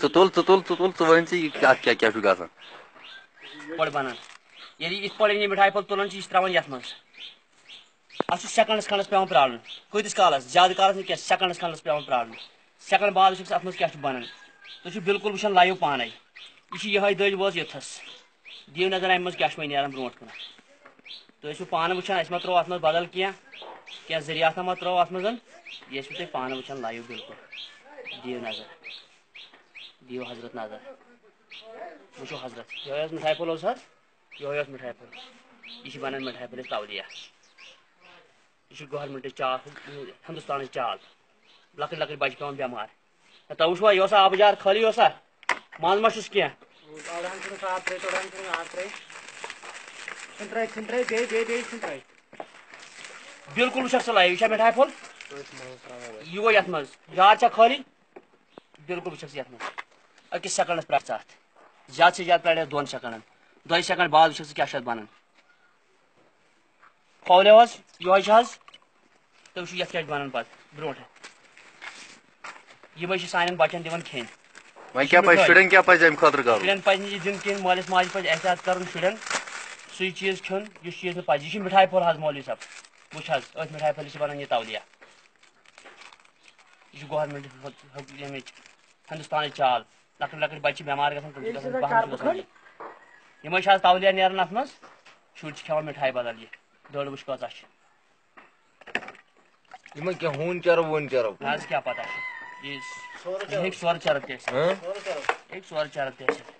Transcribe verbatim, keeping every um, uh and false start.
ژٕ تُل، ژٕ تُل، ژٕ تُل، ژٕ وَن ژٕ یہِ کیٛاہ، کیٛاہ، کیٛاہ چھُ گژھان؟ پٲٹھۍ بَنان۔ ییٚلہِ یہِ یِتھ پٲٹھۍ یہِ مِٹھایہِ پھوٚل تُلان چھِ، یہِ چھِ ترٛاوان یَتھ منٛز۔ اَتھ چھُ سیکنڈَس کھنٛڈَس پٮ۪وان پرٛارُن۔ کۭتِس کالَس؟ زیادٕ کالَس نہٕ کینٛہہ، سیکنڈَس کھنٛڈَس پٮ۪وان پرٛارُن۔ سیکنڈ بعد وٕچھِو اَتھ منٛز کیٛاہ چھُ بَنان۔ تُہۍ چھِو بِلکُل وٕچھان لایِو پانَے۔ یہِ چھِ یِہوٚے دٔج وٲژ یوٚتھَس۔ دِیِو نظر اَمہِ منٛز کیٛاہ چھُ وۄنۍ نیران برونٛٹھ کُن۔ تُہۍ ٲسِو پانہٕ وٕچھان، اَسہِ ما ترٛوو اَتھ منٛز بدل کینٛہہ، کینٛہہ ذٔریعہ ما ترٛوو اَتھ منٛز۔ یہِ ٲسِو تُہۍ پانہٕ وٕچھان لایِو بِلکُل۔ دِیِو نظر، دِیِو حضرت نظر۔ وٕچھِو حضرت، یِہوٚے حظ مِٹھایہِ پھوٚل اوس حظ، یِہوٚے اوس مِٹھایہِ پھوٚل۔ یہِ چھِ بَنان مِٹھایہِ پھٔلِس تَولِیا۔ یہِ چھِ گورمٮ۪نٛٹٕچ چاکھ، ہِندُستانٕچ چال۔ لۄکٕٹۍ لۄکٕٹۍ بَچہِ پٮ۪وان بٮ۪مار۔ ہے، تۄہہِ وٕچھوا، یہِ اوسا آبہٕ جار خٲلی اوسا؟ منٛز ما چھُس کینٛہہ؟ اوٚڑ ہن چھُنہٕ آب ترٛٲوِتھ، اوٚڑ ہن چھُنہٕ آب ترٛٲوِتھ۔ ژھٕن ترٛٲوِتھ، ژھٕن ترٛٲوِتھ، بیٚیہِ، بیٚیہِ، بیٚیہِ ژھٕن ترٛٲوِتھ۔ بِلکُل وٕچھکھ ژٕ لایِو، یہِ چھا مِٹھایہِ پھوٚل؟ یہِ گوٚو یَتھ منٛز۔ جار چھا خٲلی؟ بِلکُل وٕچھکھ ژٕ یَتھ منٛز۔ أکِس سیکنڈَس پرٛارِ ژٕ اَتھ۔ زیادٕ سے زیادٕ پرٛارِ اَتھ دۄن سیکنڈَن۔ دۄیہِ سیکنڈ بعد وٕچھکھ ژٕ کیٛاہ چھُ اَتھ بَنان۔ کھولے حظ، یِہوٚے چھُ حظ۔ تُہۍ وٕچھِو یَتھ کیٛاہ چھُ بَنان پَتہٕ برونٛٹھٕ۔ یِمَے چھِ سانٮ۪ن بَچَن دِوان کھیٚنۍ۔ وۄنۍ کیٛاہ پَزِ، شُرٮ۪ن کیٛاہ پَزِ اَمہِ خٲطرٕ کَرُن؟ شُرٮ۪ن پَزِ نہٕ یہِ دیُن کِہیٖنۍ، مٲلِس ماجہِ پَزِ احتیاط کَرُن شُرٮ۪ن۔ سُے چیٖز کھیوٚن، یُس چیٖز نہٕ پَزِ۔ یہِ چھِ مِٹھایہِ پھوٚل حظ مولوی صٲب۔ وٕچھ حظ، أتھۍ مِٹھایہِ پھٔلِس چھِ بَنان یہِ تَولِیا۔ یہِ چھُ گورمٮ۪نٛٹ حُک-، حُک-، ییٚمِچ، ہِندُستانٕچ چال۔ لۄکٕٹۍ لۄکٕٹۍ بَچہِ چھِ بٮ۪مار گژھان، تِم چھِ ییٚلہِ گژھان سُہ پَہَن چھِ کَرٕ گژھان بہٕ یہِ۔ یِمَے چھِ آز تَولِیا نیران اَتھ منٛز۔ شُرۍ چھِ کھٮ۪وان مِٹھایہِ بدل یہِ۔ دٔڑ وٕچھ کۭژاہ چھِ۔ یِمَن کیٛاہ ہوٗن چرٕب ووٗن چرٕب؟ نہ حظ، کیٛاہ پَتہ چھِ۔ یہِ، یہِ ہیٚکہِ سورٕ چرٕب تہِ ٲسِتھ۔ ہاں؟ یہِ ہیٚکہِ سورٕ چرٕب تہِ ٲسِتھ۔